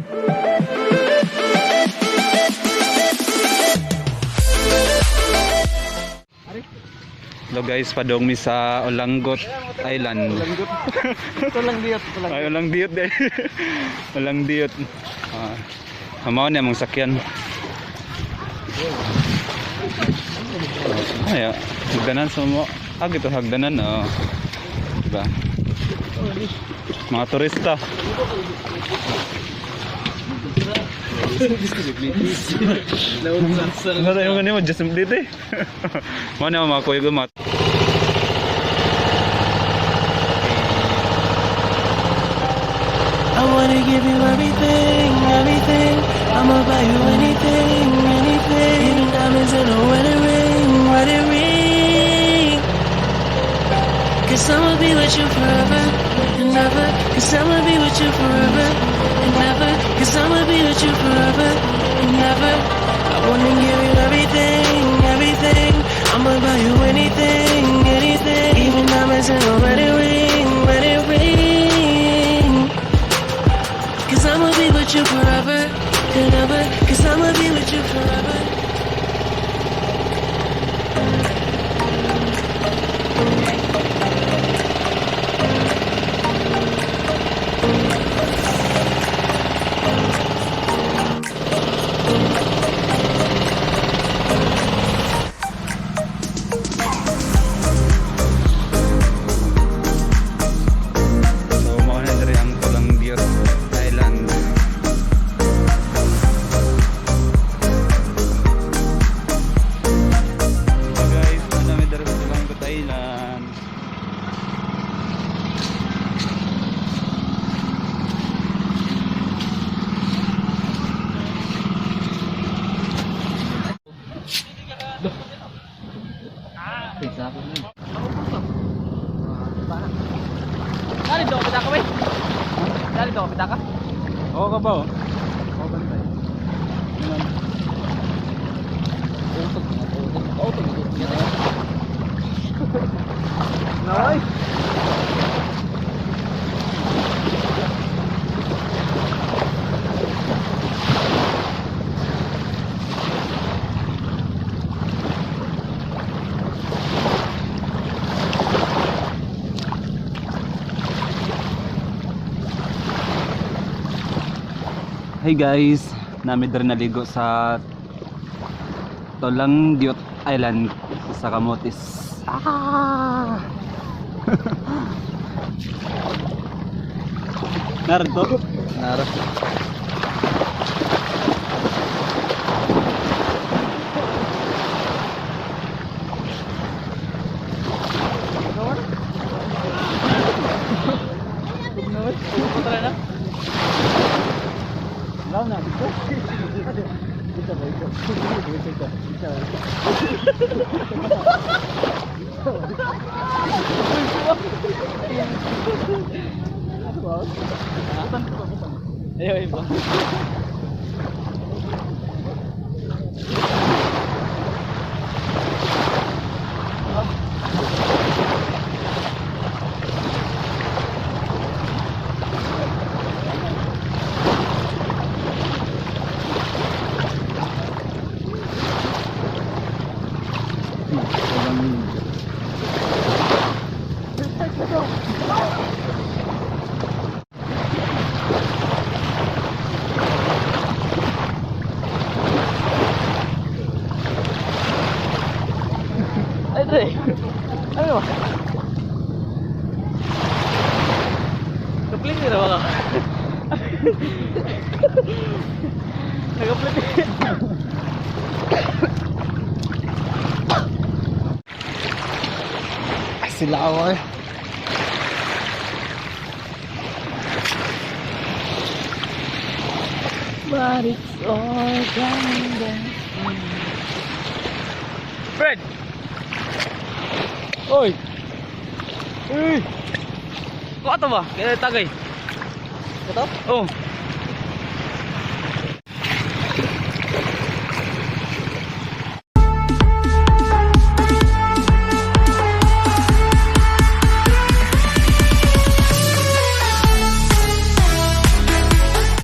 Hello guys, padong mi sa Olangot Island. Ito lang diyot, ito lang. Ay, walang diyot eh. Walang diyot. Ah, mao niya mong sakyan. Ay, hagdanan sa mo. Ah, gito hagdanan, oh. Diba? Mga turista. Ano tayo kanimo just dito eh. Mao na mga kuya gumat. I wanna give you everything, everything. I'ma buy you anything, anything. Even diamonds in a wedding ring, wedding ring. 'Cause I'ma be with you forever and ever. 'Cause I'ma be with you forever and ever. 'Cause I'ma be with you forever and ever. I wanna give you everything, everything. I'ma buy you anything, anything. Even diamonds in a wedding ring, wedding ring. 'Cause I'ma be with you forever and ever. 'Cause I'ma be with you forever. So mao na diri ang Tulangdiot Island. So guys, mao na mi diri sa Tulangdiot Island. Dali do pitaka we. Dali do pitaka. Oo ka ba? Oh? Oo bantay. Naman. Utog, utog, utog. Nay. Hey guys, naa mi diri naligo sa Tolang Diot Island sa Camotes. Ah! Narito? Nara. Tara na. Wala na dito. Dito ba ito? Dito ito. Dito. Ayaw, iba. Ay, Dre. Ano ba? Kaplit na ba ka? Nagaplit. Sila ako eh. But it's all coming down. Fred! Oy! Uy! Kuha to ba? Kaya tagay. Ito? Oh.